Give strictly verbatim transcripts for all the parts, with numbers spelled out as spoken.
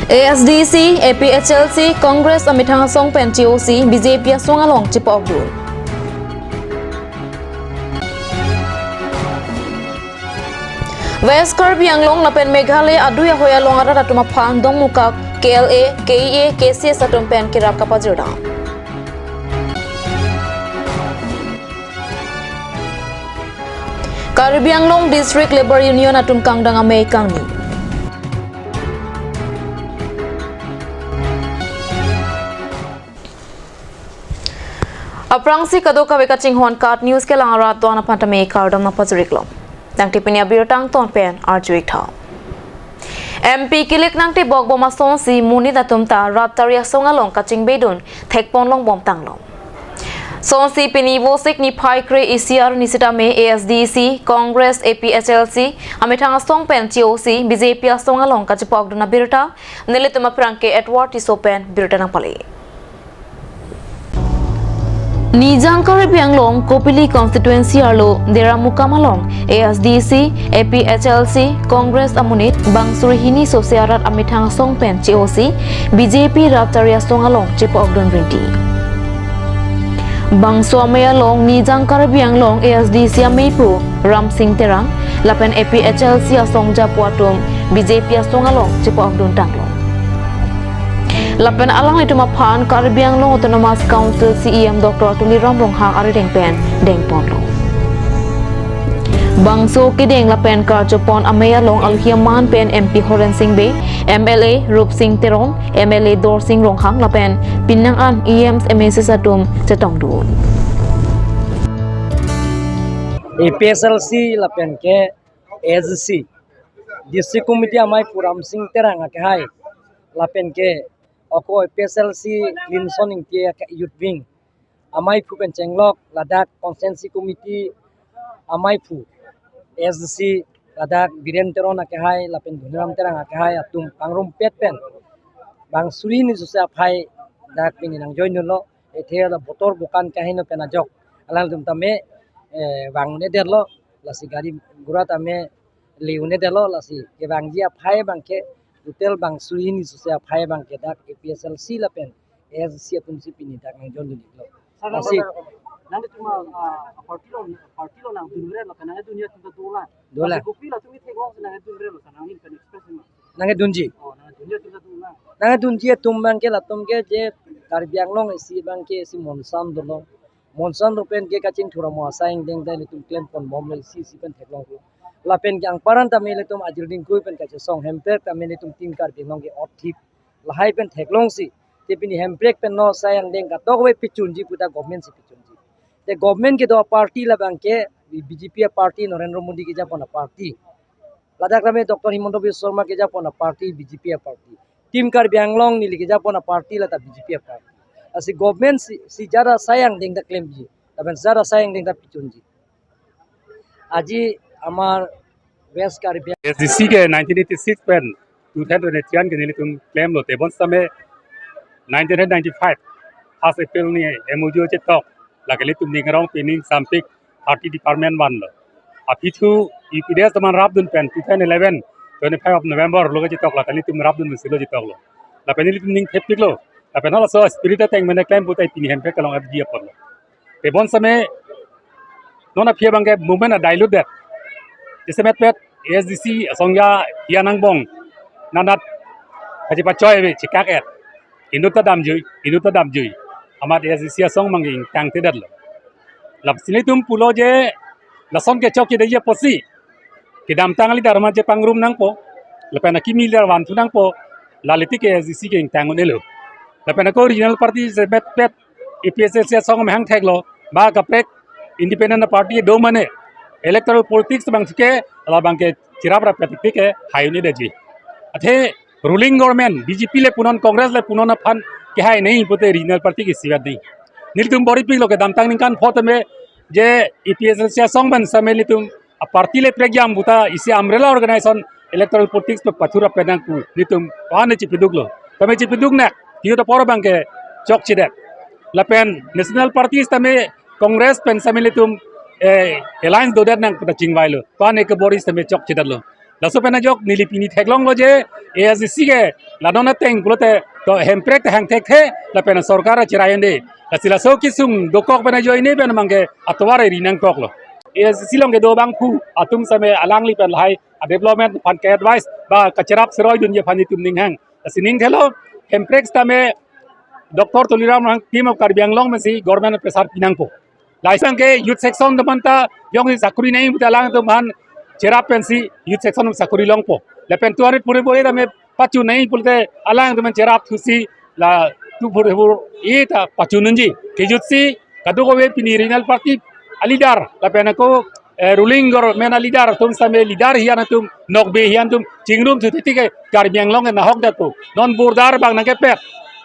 ASDC, APHLC, Congress amethang asong pen COC, BJP asong along chepa-okdun. West Karbi Anglong lapen Meghalaya adui ahoi along arat atum aphan Dongmukak, KLA, KEA, KCS atum pen kerap kapajirdam. Karbi Anglong District Labour Union atum kangdang amei kangni. Aphrangsi kadokave kachinghon KAT News kelang arat do-an aphan tame kardom nangpajir-iklo. Tangte pini abirta angton pen arju-ik tha. MP kilik nangtebok bom asonsi monit atum ta rat tari asong along kachingbedun thekpon longbom tanglo. Sonsi pini Vosik niphai kre-isi arni sitame ASDC, Congress, APHLC amethang asong pen COC, BJP asong along kachepa-okdun abirta nelitum aphrangke Edward Tisso pen birta nangpale. Nijang Karbi Anglong Kopili constituency arlo Deramukam along ASDC, APHLC, Congress amonit bang suri hini sose arat amethang asong pen COC, BJP rat tari asong along chepa-okdun rinti. Bangso amei along Nijang Karbi Anglong ASDC ameipo Ramsing Terang lapen APHLC asong japo atum BJP asong along chepa-okdun tanglo. Lapen alanglitum aphan Karbi Anglong Autonomous Council CEM Doctor Tuliram Ronghang arideng pen dengponlo. Bangso kedeng lapen karjopon amei along alohi aman pen MP Horensing Bey, MLA Rupsing Teron, MLA Dorsing Ronghang lapen penang an EMs, MACs atum chetongdun. APHLC lapen ke ASDC District Committee ameipo Ramsing Terang akehai lapen ke ako APHLC Clinton Ingti ake Youth Wing ameipo pen chenglok ladak Constituency Committee ameipo ASDC ladak Biren Teron akehai lapen Dhoniram Terang akehai atum pangrumpet pen bang suri hini sose aphai dak pini nang join dunlo. Ethe la botor bokan kaheno pen ajok alangtum tame, eh, vang-un-edetlo, lasi gari gura tame le-un-edetlo, lasi kevangji aphai abangke total bang suri hini sose aphai abangke dak APHLC lapen ASDC atumsi pini dak nang join dun-iklo. Sir, nang lasi nang, nangtum, ah, party lo, party lo nangdunre lo, nangdunji atum ta dolang. Dolang. Lasi kopi latum itheklong si nangdunre lo, sir, nangning pen express ma. Nangdunji. Oh, nangdunji atum ta dolang. Nangdunji atum abangke latum ke je Karbi Anglong isi abangke isi monsan dolo. Monsan ro pen ke kachingthur amo asai angdeng ta ilitum klemponbomlo isi isi pen theklonglo. Lapen ke anparta tame ilitum ajir dingkui pen kachesong hemprek tame ilitum Team Karbi Anglong ke othip lahai pen theklongsi te pini hemprek pen non asai angdeng kadokave pichunji puta government si pichunji. Te government kedo aparty labangke BJP aparty, Narendra Modi kejapon aparty. Ladak tame Doctor Himanta Biswa Sarma kejapon aparty BJP aparty. Team Karbi Anglong neli kejapon aparty lata BJP aparty. Lasi government si, si jara asai angdeng ta klemji lapen jara asai angdeng ta pichunji. Aji amar West Karbi ASDC ke nineteen eighty-six pen two thousand twenty-three an ke nelitum klemlo, tebon sitame nineteen ninety-five first April ni MoU chetok, lake ilitum ning arong pining sampik thirty department vanlo. Aphi thu UPDS teman rapdun pen two thousand eleven twenty-five of November lo chetok, lata ilitum rapdun pen silo chetoklo. Lapen ilitum ning thepiklo. Lapen halaso spirit ateng mene klem putai pini hemprek along ardi aporlo. Tebon sitame non aphi abangke movement a dilute det. Jasemet pet ASDC asong ya ya nangbong nanat kachepachoi ave chekak-et. Inut ta damjui, inut ta damjui. Amat ASDC asong abangke ingtangtedetlo. Lasi nelitum pulo je lason ke chokchedetji apotsi kedamtang alidar ma chepangrum nangpo, lapen akimi alidar vanthu nangpo, lale tik ke ASDC ke ingtang un-elo. Lapen ako regional party jasemet pet APHLC asong mehang theklo, ba kaprek independent party do mane electoral politics abang thike, labangke chiraprap katik tik ke hai un-edetji. Athe ruling government BJP le punon, Congress le punon aphan kehai nei pute regional party ke isivet nei. Nelitum bor-ipiklo kedamtang ningkan pho tame je APHLC asong pen sitame nelitum aparty le prekjam puta isi umbrella organization electoral politics pen pathurap pen nangpu nelitum pan chepeduklo. Tame chepeduk nak, tiyo ta por abangke chokchedet. Lapen national parties tame Congress pen sitame nelitum, eh, alliance dodet nang puta chingvailo. Pan ke bor-i sitame chokchedetlo. Laso pen ajok neli pini theklonglo je A S D C ke la non ateng pulote to Hemprek ta hang thekthe lapen sorkar achirai un-e. Lasi laso kesung dokok pen ajoine pen abangke atovar eri nangkoklo. A S D C along kedo abangphu atum same alangli pen lahai a development aphan ke-advice ba kacherap seroi dunji aphan itum ninghang. Lasi ning thelo Hemprek sitame Doctor Tuliram Ronghang Team of Karbi Anglong pensi government pressure pinangpo. Lahai abangke youth section atum aphanta jongsi sakori nangji pute alangtum aphan cherap pensi youth section sakori longpo. Lapen two hundred forty-four A tame pachun nangji pulote alangtum aphan cherap thusi la two forty-four A ta pachun unji. Kejutsi kadokave pini regional party a-leader lapen ako eh, ruling government a-leader atum same leader hian atum nokbe hian atum chingrum thu titi ke Karbi Anglong ke nahok datu. Non border abang nangkepet.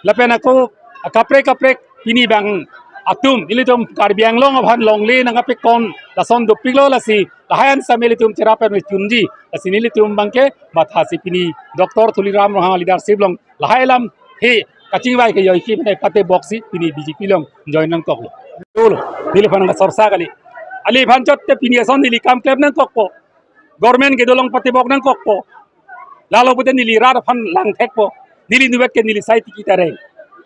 Lapen ako kaprek kaprek pini abang atum ilitum Karbi Anglong aphan longle nangkapekon lason dopiklo lasi lahai an same ilitum cherap pen chunji. Lasi nelitum abangke mathasi pini Doctor Tuliram Ronghang leadership along lahai alamthe kachingvai ke joike pen pate boksi pini B J P along join nangkoklo. Dolo, neliphan nangkasorsa kali. Aliphan chot te pini ason neli kam klem nangkokpo. Government kedo along pate bok nangkokpo. Lalo pute neli rat aphan lang thekpo. Neli nuvet ke neli sai tiki tareng.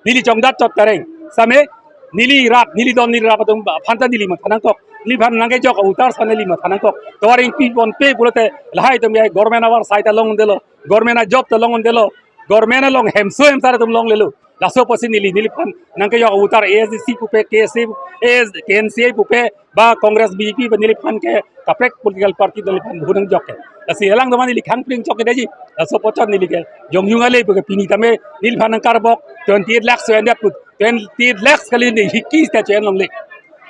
Neli chongdat chot tareng. Same neli rat, neli don neli rap atum aphanta neli matha nangkok. Neliphan nangkejok a-voter sane neli matha nangkok. Tovar ingpi ponpe pulote lahai atum ya government avar sai ta long un-elo. Government a-job ta long un-elo. Government along hemso hemsar atum longlelo. Laso apotsi neli, neliphan nangkejok a-voter A S D C pupe, K S A, A S, K N C A pupe, ba Congress B J P ba neliphan ke kaprek political party neliphan bhunang jok ke. Lasi alangtum aphan neli khang pring chok ke daji. Laso apot chot neli ke jongjung ale puke pini tame neliphan nangkarbok twenty-eight lakhs so-endet put. Twenty-eight lakhs kali neli hiki sita cho-en longle.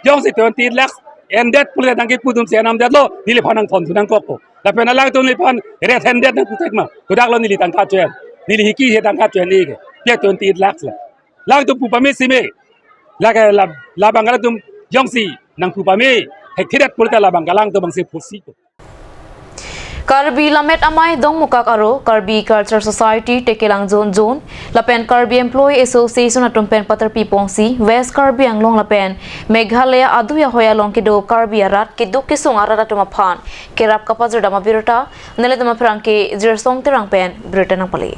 Jongsi twenty-eight lakhs endet pulote nangkepu atum si enam detlo, neliphan nangthon thu nangkokpo. Lapen alangtum neliphan red handed nangpu thek ma. Kodaklo neli tangka cho-en. Neli hiki he tangka cho-en-e ke. Pia twenty-eight lakhs la. Alangtum pu pame si me. Lake la, labang alangtum jongsi nangpu pame thekthedet pulote labang alangtum abangsi pusi ko. Karbi Lammet Amei Dongmukak aro Karbi Culture Society Tekelang Zone Zone lapen Karbi Employee Association atum pen patarpi pongsi West Karbi Anglong lapen Meghalaya adui ahoi along kedo Karbi arat keduk kesung arat atum aphan kerap kapajirdam abirta nelitum aphrang ke Jirsong Terang pen birta nangpale.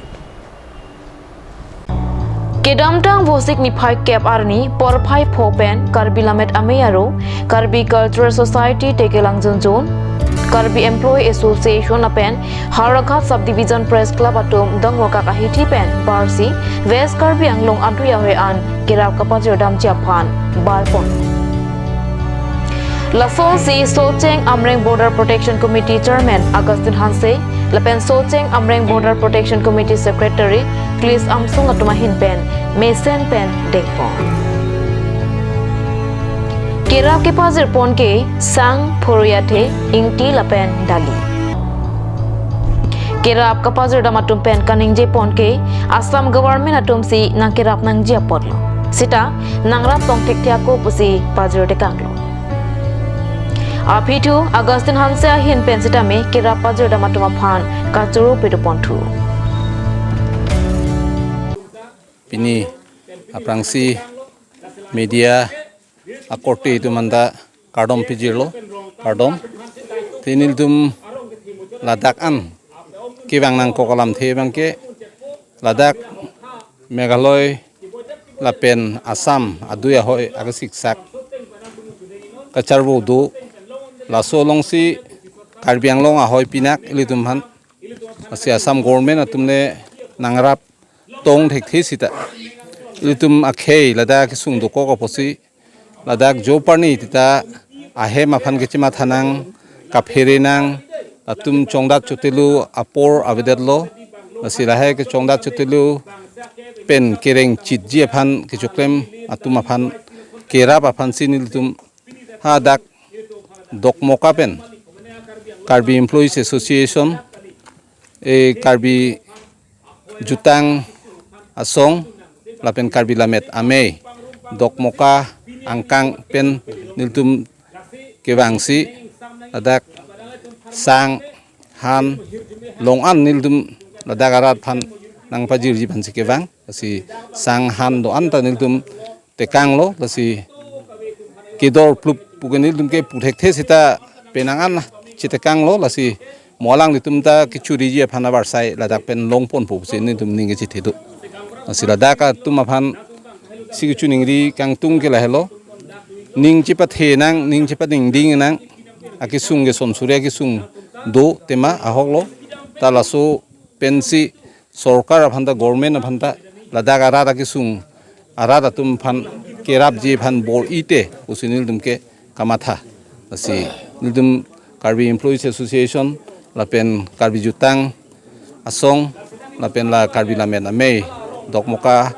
Kedamtang Vosik niphai kep arni porphai pho pen Karbi Lammet Amei aro Karbi Cultural Society Tekelang Zone Zone, Karbi Employee Association lapen Howraghat Subdivision Press Club atum Dongmukak ahithi pen barsi West Karbi Anglong adui ahoi an kerap kapajirdamji aphan barpon. Lasonsi Socheng Amreng Border Protection Committee Chairman Augustine Hanse lapen Socheng Amreng Border Protection Committee Secretary Klis Amsong atum ahin pen mesen pen dengpon. Kerap kepajirpon ke sang, phuruyathe, ingti lapen dali. Kerap kapajirdam atum pen kaningjepon ke Assam government atumsi nangkerap nangji apotlo. Sita nangrap tong thekthe ako pusi pajirtekanglo. Aphi thu Augustine Hanse ahin pen sitame kerap pajirdam atum aphan kachoro pedoponthu. Pini aphrangsi media akorte atum anta kardom pajirlo, kardom. Te nelitum ladak an kevang nangkok alamthe abangke ladak Meghalaya lapen Assam adui ahoi akasiksak kacharvo do, laso alongsi Karbi Anglong ahoi pinak ilitum aphan, lasi Assam government atum le nangrap tong thekthe sita ilitum akhei ladak kesung dokok apotsi ladak jo parni tita ahem aphan kechematha nang, kaphere nang, atum chongdat chotelo apor avedetlo, lasi lahai kechongdat chotelo pen kereng chitji aphan kechoklem atum aphan kerap aphansi nelitum hadak Dokmoka pen Karbi Employees Association, eh, Karbi Jutang Asong lapen Karbi Lammet Amei Dokmoka angkang pen nelitum kevangsi ladak sang han long an nelitum ladak arat aphan nangpajirji aphansi kevang, lasi sang han do-an ta nelitum tekanglo, lasi kedor plup puke nelitum ke pu thekthe sita penang an chetekanglo, lasi Mo alanglitum ta kechoriji aphan avarsai ladak pen longponpo pusi nelitum ning kechethe do. Lasi ladak atum aphan si kechiningri kangtung ke lahelo. Ning chepathe nang, ning chepaningding nang. Akesung ke son suri akesung do tema ahok lo. Ta laso pensi sorkar aphan ta, government aphan ta ladak arat akesung arat atum aphan kerapji aphan bor-ite pusi nelitum ke kamatha. Lasi nelitum Karbi Employees Association lapen Karbi Jutang Asong lapen la Karbi Lammet Amei Dokmoka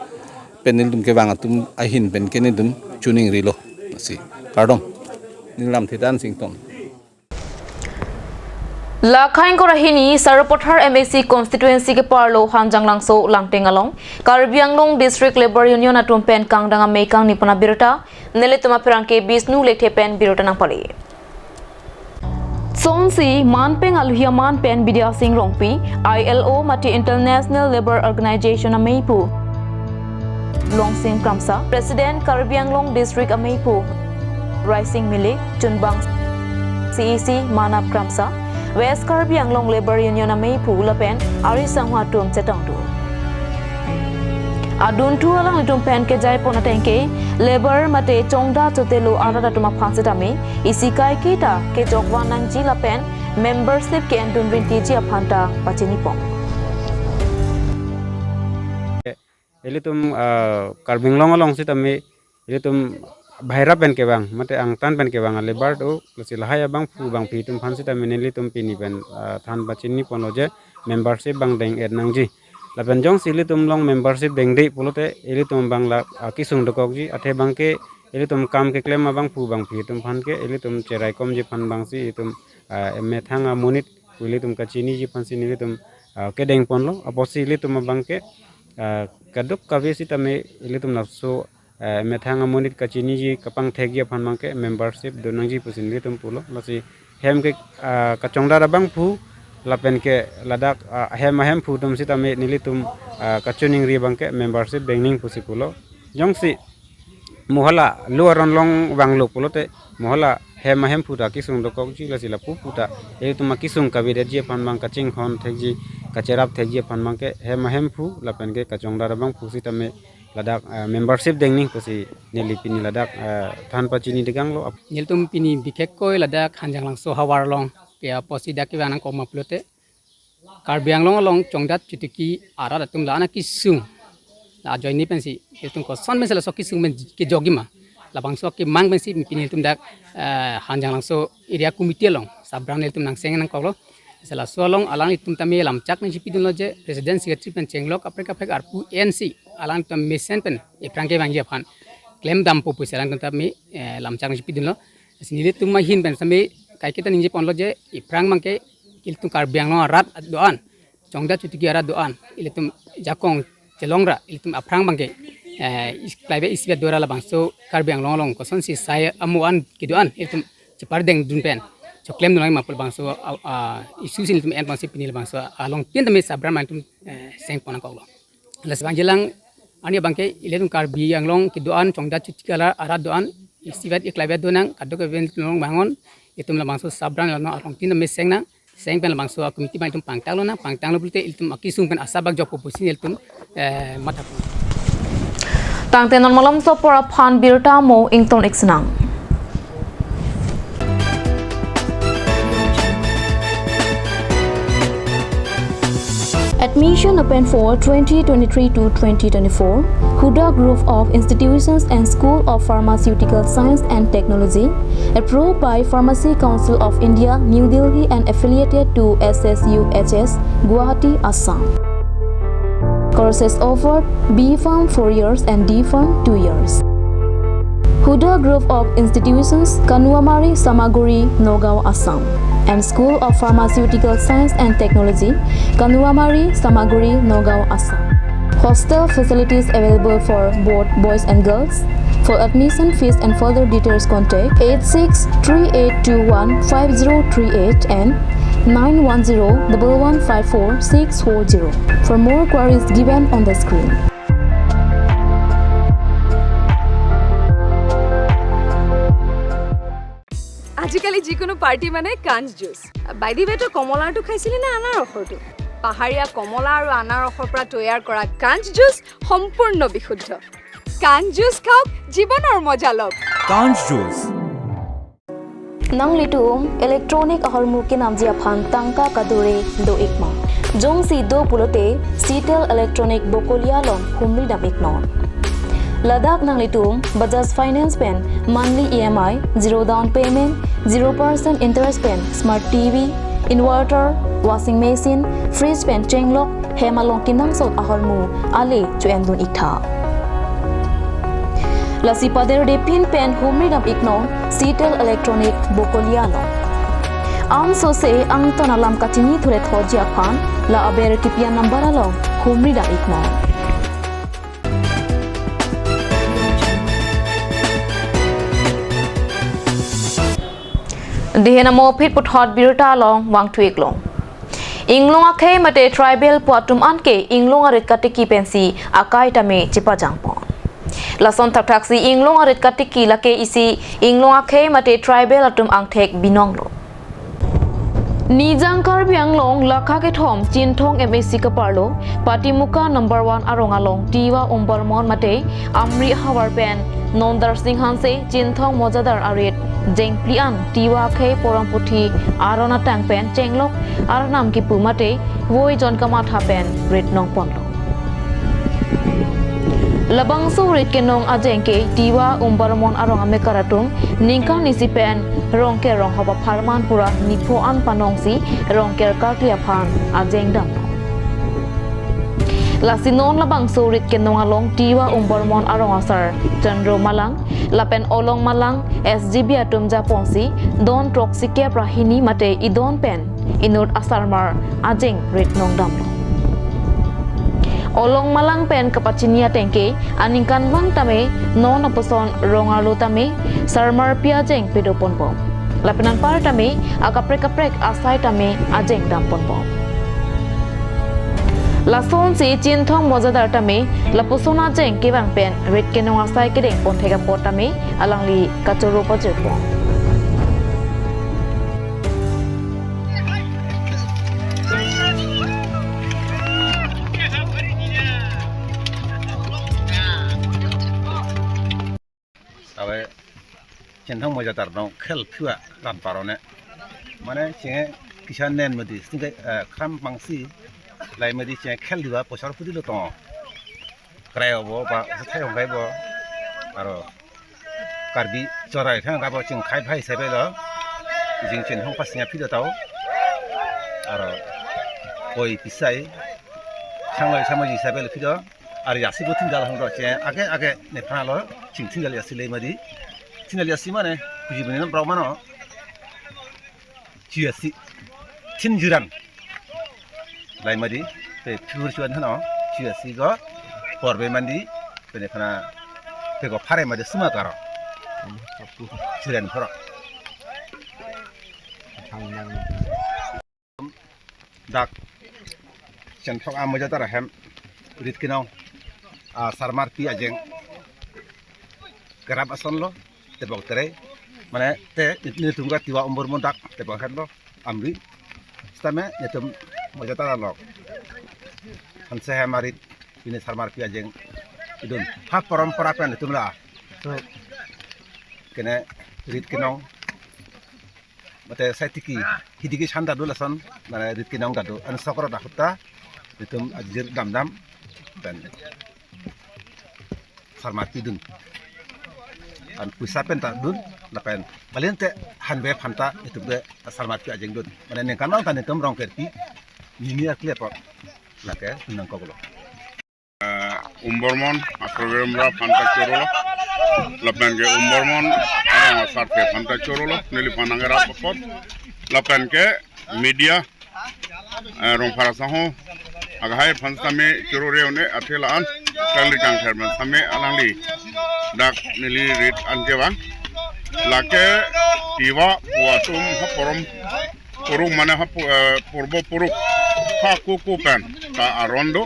pen nelitum kevang atum ahin pen ke nelitum chiningrilo. Lasi kardom. Neli lamthe Dan Sington. Lakhang korahini Sarupathar M A C constituency keparlo Hanjanglangso Langteng along Karbi Anglong District Labour Union atum pen kangdang amei kangni pon abirta, nelitum apherangke Bisnu Lekthe pen birta nangpale. Sonsi manpeng aluhi aman pen Bidya Sing Rongpi, I L O mate International Labour Organization ameiphu, Longsing Kramsa, President Karbi Anglong District ameiphu, Raising Milik, Chunbang C E C Manap Kramsa, West Karbi Anglong Labour Union ameiphu lapen ari sangho atum chetongdun. Adunthu alanglitum pen kejai pon ateng ke labour mate chongdat chotelo arat atum aphan setame isi kaike ta kejokvan nangji lapen membership ke-endun rintiji aphan ta pachini pon. Ilitum, ah, Karbi Anglong along sitame ilitum baira pen kevang mate angtan pen kevang a-labour do, lasi lahai abangphu bangphi atum aphan sitame nelitum pini pen, ah, than pachini ponlo je membership bang deng-et nangji. Lapen jongsi ilitum along membership dengde pulote ilitum abang la, ah, kesung dokokji, athe abangke ilitum kam keklem abangphu bangphi atum aphan ke ilitum cheraikomji aphan abangsi itum, ah, emethang amonit pu ilitum kachiniji aphansi nelitum, ah, kedeng ponlo. Apotsi ilitum abangke, ah, kadokave sitame ilitum laso, ah, emethang amonit kachiniji kapangthekji aphan abangke membership do nangji pusi nelitum pulo. Lasi hem ke, ah, kachongdat abangphu lapen ke ladak, ah, hem ahemphu atum sitame nelitum, ah, kachiningri abangke membership dengning pusi pulo. Jongsi mo hala lo aron along vanglo pulote mo hala hem ahemphu ta kesung dokokji, lasi lapu pu ta ilitum akesung kavedetji aphan abang, kachinghon thekji, kacherap thekji aphan abangke hem ahemphu lapen ke kachongdat abangphu sitame ladak, eh, membership dengning pusi neli pini ladak, eh, than pachini deganglo. Nelitum pini bikhekkoi ladak Hanjanglangso havar along ke apotsi dak kevang nangkok ma pulote Karbi Anglong along chongdat chotiki arat atum la-an akesung, la ajoine pensi ilitum koson pensi laso kesung pen kejokji ma, labangso akemang pensi pini ilitum dak, eh, Hanjanglangso area committee along sabran ilitum nangseng nangkoklo. Lasi laso along alanglitum tame lamchak nangchipidunlo je president secretary pen chenglok kaprek kaprek arpu ensi alanglitum mesen pen ephrang kevangji aphan klemdampo pusi alanglitum tame, eh, lamchak nangchipidunlo. Lasi nelitum ahin pen sitame kaike ta ningje ponlo je ephrang abangke ilitum Karbi Anglong arat do-an, chongdat chotiki arat do-an, ilitum jakong chelongra, ilitum aphrang abangke, eh, is-, klaibe isivet do ra labangso Karbi Anglong along kosonsi sai amo an kedo-an ilitum chepardengdun pen choklemdun lang ma pu labangso, ah, ah, issue si nelitum en ponsi pini labangso along tin tame sabran ma nelitum, eh, seng pon nangkoklo. Lasi bang jelang ani abangke ilitum Karbi Anglong kedo-an chongdat chotiki arat do-an, isivet iklaivet do nang, kadokave ilitum along vangon, itum labangso sabran along tin tame seng nang, seng pen labangso a-committee abang itum pangtanglo nang, pangtanglo pulote ilitum akesung pen asap bak jokpo pusi nelitum, eh, matha. Tangte non malomso apor aphan birta mo ington iksinang. Admission open for twenty twenty-three to twenty twenty-four. Huda Group of Institutions and School of Pharmaceutical Science and Technology, approved by Pharmacy Council of India, New Delhi, and affiliated to S S U H S, Guwahati, Assam. Courses offered: B Pharm four years and D Pharm two years. Huda Group of Institutions, Kanuamari, Samaguri, Nagaon, Assam, and School of Pharmaceutical Science and Technology, Kanuamari, Samaguri, Nagaon, Assam. Hostel facilities available for both boys and girls. For admission fees and further details, contact eight six three eight two one five zero three eight and nine one zero double one five four six four zero. For more queries, given on the screen. আজিকালি যিকোনো পাৰ্টি মানে কাঞ্চ juice. By the ৱে, তই কমলাৰটো খাইছিলি নে আনাৰসৰটো? পাহাৰীয়া কমলা আৰু আনাৰসৰ পৰা তৈয়াৰ কৰা কাঞ্চ জুচ সম্পূৰ্ণ বিশুদ্ধ। কাঞ্চ জুচ খাওক, জীৱনৰ মজা লওক। Kanj Juice. Nanglitum electronic ahormu kenamji aphan tangka kadure do-ikma? Jongsi do pulote Citel Electronic Bokolia along humri dam-iknon. Ladak nanglitum Bajaj Finance pen monthly E M I, zero down payment, zero percent interest pen smart T V, inverter, washing machine, fridge pen chenglok, hem along kenangsot ahormu ale cho-endun-iktha. Lasi paderdepin pen humri dam-iknon Citel Electronic Bokolia along. Ansose angton alam kachinithu le thoji aphan la aber kipi a-number along humri dam-iknon. Dehen amo phit puthot birta along vangthu-iklong. Inglong akhei mate tribal pu atum anke inglong arit katiki pensi akai tame chepajangpon. Lason thakthaksi inglong arit katiki lake isi inglong akhei mate tribal atum angthek binonglo. Nijang Karbi Anglong lakha kethom Chinthong M A C kaparlo, Patimuka number one arong along Tiwa Umbarmon mate Amri havar pen Nondar Sing Hanse, Chinthong Mojadar arit jengphli an Tiwa akhei porom puthi aron atang pen chenglok arnam kipu mate voi jon kamatha pen rit nongponlo. Labangso rit kenong ajeng ke Tiwa Umbarmon arong amekar atum ningkan isi pen Rongker ronghop apharman pura nipho an panongsi Rongker karkli aphan ajeng damlo. Lasi non labangso rit kenong along Tiwa Umbarmon arong asar Chandro Malang lapen Olong Malang S G B atum japonsi don throksi kep ra hini mate idon pen inut asarmar ajeng rit nongdamlo. Olong Malang pen kapachini ateng ke aningkanvang tame non apuson rong arlo tame sarmarpi ajeng pedoponbom. Lapen anpar tame akaprek kaprek asai tame ajeng damponbom. Lasonsi Chinthong Mojadar tame lapuson ajeng kevang pen rit kenong asai kedengpon thek apot tame alangli kachoro pajirpon. Ave Chinthong Mojadar nong khel phua ran parone. Mane chinge kisa nen medi singke, eh, khram pangsi lai medi chinge khel diwa posor pudi lo tong. Krai obo ba thai ong kai bo. Aro Karbi chorai thang kai bo ching khai bhai sebe lo. Jing Chinthong pasnya phido tau. Aro koi pisai. Sangloi samoji sebe lo phido. Ari asi bo thin dal hong do che age age nephan lo ching thin dal asi le madi. Thin dal asi mane kuji bini nam brau mano. Chi asi. Thin jiran. Lai madi pe phur chuan hano. Chi asi go porbe mandi pe nephan pe go phare madi suma karo. Jiran pharo. Dak Chinthong a Mojadar ahem rit kenong asarmarpi ajeng kerap ason lo tebok tere mane te netum ga Tiwa Umbarmon dak tebok hen lo Amri sitame netum Mojadar along Hanse hem arit pini sarmarpi ajeng idun ha porompora pen netum la kene rit kenong mate saitiki hidiki sanda do lason mane rit kenong dado an sokro da hutta netum ajir damdam pen sarmarpi dun an pusa pen ta dun lapen balin te hanbe phanta netum ke sarmarpi ajeng dun mane ningkan ta netum Rongkerpi nini aklepo lake nangkoklo. Umbarmon a program ra phanta chorolo. Lapen ke Umbarmon arong asar ke phanta chorolo. Neli phan nang rap apot. Lapen ke media, eh, Rongphar asangho. Akhai phan same choro reune athela an. Kangli kangther man same alangli. Dak neli rit an kevang. Lake Tiwa pu atum ha porom puruk mane ha pu-, eh, purbo puruk ha kuku pen ta aron do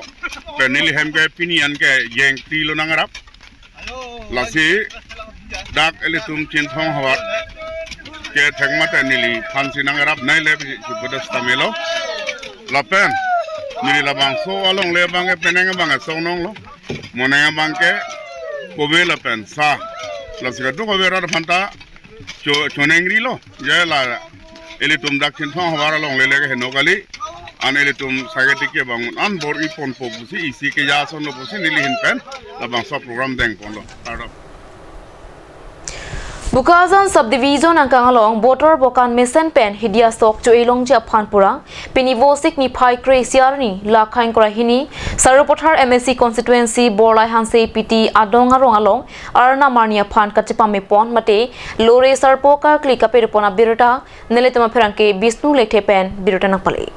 pen neli hem ke pini an ke jeng ti lo nang rap. Lasi dak ilitum Chinthong havar Ke thekmate neliphan si nangrap nai le si puta stamelo. Lapen neli labangso alongle abangke penang abangke songnong lo. Monang abangke kove lapen sa. Lasi kadokave rat aphanta cho chonengri lo. Je la ilitum dak Chinthong havar alongle le ke heno kali. An ilitum sageti ke bangun an bor-i ponpo pusi isi ke jason lo pusi neli ahin pen labangso program dengponlo. Kardom. Bokajan Subdivision angkang along Botor Bokan mesen pen hidi asok cho-e longji aphan pura pini Vosik niphai kre-isi arni la khaingkra hini Sarupathar M A C constituency Borlai Hanse Piti adong arong along Arnam arni aphan kachepamepon mate Lore Sarpo karkli kaperepon abirta nelitum apherangke Bishnu Lekthe pen birta nangpale.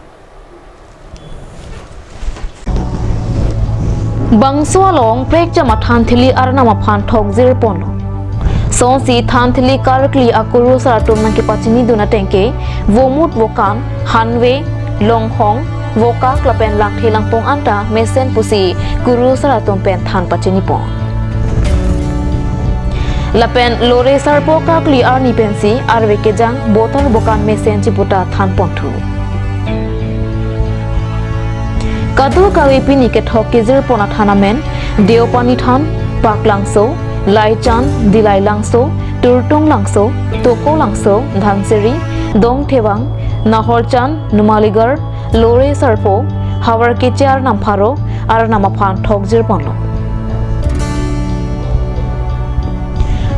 Bangso along prekjam athan thili Arnam aphan thokjirponlo. Sonsi than thili karkli akurusar atum nangkepachinidun atengke, vomut vokan, hanve, longhong, vokak lapen langthe langpong anta mesen pusi kurusar atum pen than pachinipon. Lapen Lore Sarpo karkli arni pensi arve kejang Botor Bokan mesen chiputa thanponthu. Kadokave pini kethok kejirpon athan amen, Deopani Than, Pak Langso, Laichan, Dilai Langso, Turtung Langso, Toko Langso, Dhansiri, Dong Thevang, Nahorchan, Numaligarh, Lore Sarpo, Havar Keche Arnam Pharo, Arnam aphan thokjirponlo.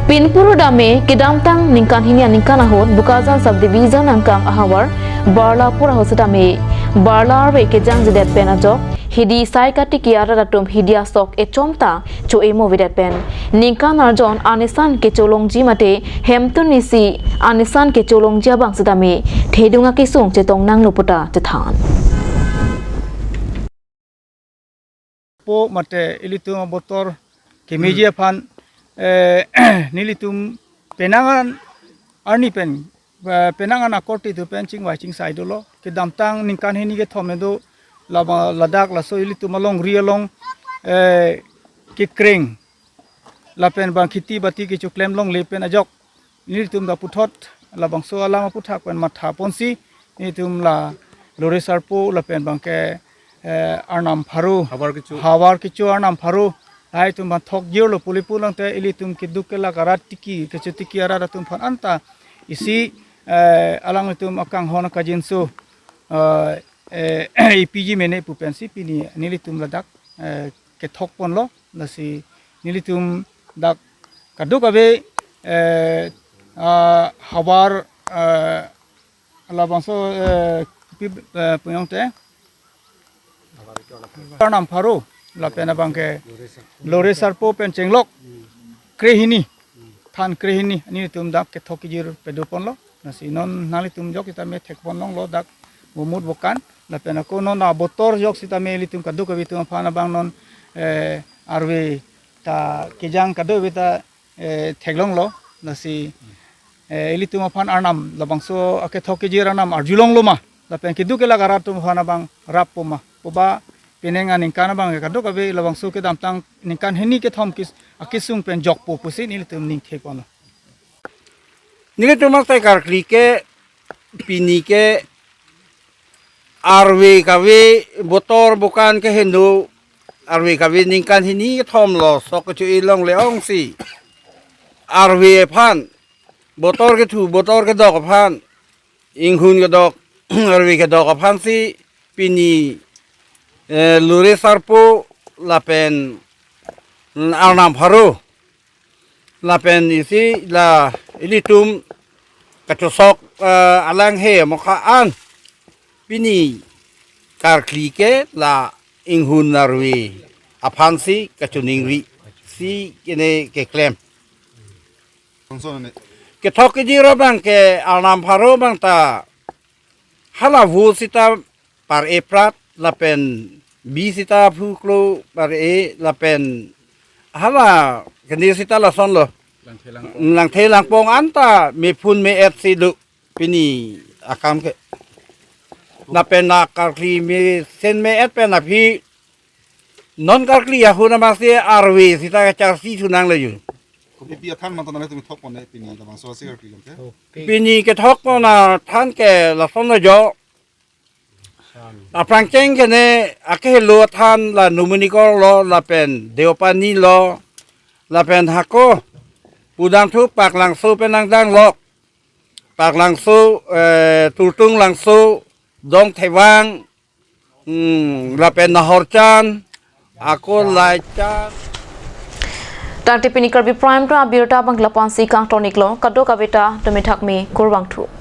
Pinpuru dame kedamtang ningkan hini aningkan ahut Bokajan Subdivision angkang ahavar Barlapur ahut setame Barla arve kejangjedet pen ajok hidi sai katiki arat atum hidi asok echom ta cho-e movedet pen ningkan arjon anisan kecholongji mate hemtun isi anisan kecholongji abang setame thedung akesung chetong nanglo puta chethan. Po mate ilitum abotor kemeji aphan, eh, nelitum penang an arni pen, eh, penang an akorte atum pen chingvai chingsai dolo. Kedamtang ningkan hini kethom do laba ladak laso ilitum alongri along, eh, kekreng lapen bang kheti bati kechoklem longle pen ajok nelitum dak puthot labangso alam aphuthak pen mathaponsi nelitum la Lore Sarpo lapen bangke, eh, Arnam Pharo, Havar Kecho. Havar Kecho Arnam Pharo lahai atum aphan thokjirlo pu le pulang te ilitum keduk kelak arat tiki kechotiki arat atum aphan anta isi, eh, alanglitum akanghon akajinso, eh, eh, ipiji mene pu pensi pini nelitum ladak, eh, kethokponlo. Lasi nelitum dak kadokave, eh, ah, havar, eh, labangso, eh, pi, eh, punyong te Arnam Pharo lapen abangke Lore Sarpo pen chenglok krehini, than krehini nelitum dak kethok kejir padoponlo. Lasi non nanglitum jok sitame thekpon longlo dak vomut vokan lapen ako non abotor jok sitame ilitum kadokave atum aphan abang non, eh, arve ta kejang kadokave ta, eh, theklonglo. Lasi, eh, ilitum aphan Arnam labangso akethok kejir Arnam arjulonglo ma lapen keduk kelak arat atum aphan abang rappo ma pu ba penang aningkan abang kadokave labangso kedamtang ningkan hini kethom kis akesung pen jokpo pusi nelitum ning theponlo. Nelitum asai karkli ke pini ke arve kave Botor Bokan keheno arve kave ningkan hini kethom lo sok kecho-e longle ongsi arve aphan Botor kethu Botor kedok aphan inghun kedok arve kedok aphansi pini, eh, Lore Sarpo lapen Arnam Pharo lapen isi la ilitum kachosok, eh, alanghe mokha an pini karkli ke la inghun arve aphansi kachoningri si kene keklem. Kethok kejir abangke Arnam Pharo abang ta hala vo sita par-e prat lapen bi sita phuklo par-e lapen hala kene sita lasonlo. Langthe langpong. Langthe langpong anta mephun me-et si do pini akam ke. Lapen na karkli mesen me-et pen aphi non karkli ahut amatsi arve sita kacharsi thu nang le ju. Kopi athan manthan nanglitum thok pon-e pini labangso ase karpi lam ke? Pini kethok pon athan ke lason lo jo. Aphrangcheng ke ne akehelo athan la Numinikor lo lapen Deopani lo lapen hako pudamthu Paklangso pen nangdang lo. Paklangso, eh, Turtung Langso, Dong Thevang, hmm, lapen Nahorchan, ako Laichan. Tangte pini Karbi Prime Time abirta abang lapu-ansi kangton-iklo, kadokave ta tumi thakmi kurvangthu.